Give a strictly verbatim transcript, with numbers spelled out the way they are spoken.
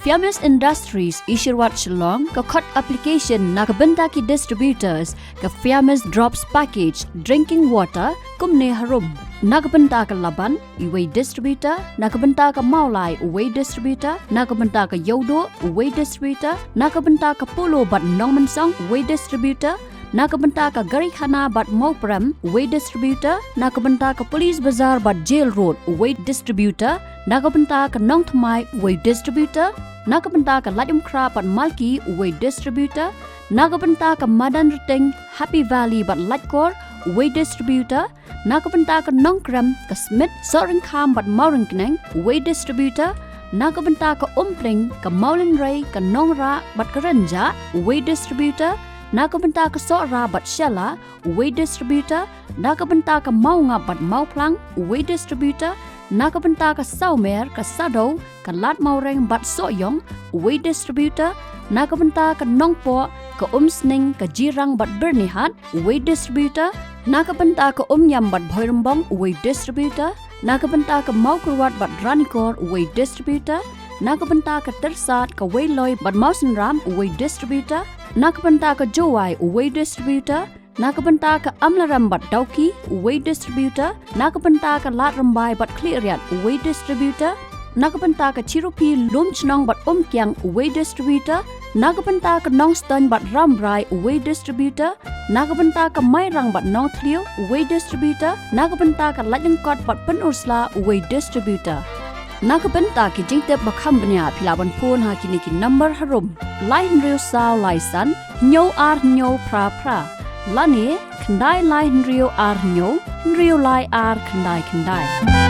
Famous Industries, Isherwad, Shillong, ka khot application na ka bynta ki distributors ka Famous Drops Package Drinking Water kumne harum: na ka bynta ka Laban, uwei distributor; na ka bynta ka Mawlai, uwei distributor; na ka bynta ka Iewduh, uwei distributor; na ka bynta ka Polo bad Nongmynsong, uwei distributor; na ka bynta ka Garikhana bad Mawprem, uwei distributor; na ka bynta ka Police Bazar bad Jail Road, uwei distributor; na ka bynta ka Nongthymmai, uwei distributor; na ka bynta ka Laitumkhrah bad Malki, uwei distributor; na ka bynta ka Madanrting, Happy Valley bad Laitkor, uwei distributor; na ka bynta ka Nongkrem, ka Smit, Sohryngkham bad Mawryngkneng, uwei distributor; na ka bynta ka Umpling, ka Mawlynrei, ka Nongrah bad ka Rynjah, uwei distributor; na ka bynta ka Sohra bad Shella, uwei distributor; na ka bynta ka Mawngap bad Mawphlang, uwei distributor; na ka bynta ka Sawmer, ka Sadoo, ka Ladmawreng bad Sohiong, uwei distributor; na ka bynta ka Nongpoh, ka Umsning, ka Jirang bad Byrnihat, uwei distributor; na ka bynta ka Umiam bad Bhoirymbong, uwei distributor; na ka bynta ka Mawkyrwat bad Ranikor, uwei distributor; na ka bynta ka Tyrsad, ka Weiloi bad Mawsynram, uwei distributor; na ka bynta ka Jowai, uwei distributor; na ka bynta ka Amlarem bad Dawki, uwei distributor; na ka bynta ka Ladrabai bad Khliehriat, uwei distributor; na ka bynta ka Chirupi, Lumshnong bad Umkiang, uwei distributor; na ka bynta ka Nongstoin bad Rambrai, uwei distributor; na ka bynta ka Mairang bad Nongthliew, uwei distributor; na ka bynta ka Laitlyngkot bad Pynursla, uwei distributor. Na ka bynta ki jingtip ba kham bniah, phi lah ban phone ha kine ki number harum: lai hynriew saw lai san hynñiew ar hynñiew phra phra, lane khyndai lai hynriew ar hynñiew hynriew lai ar khyndai khyndai.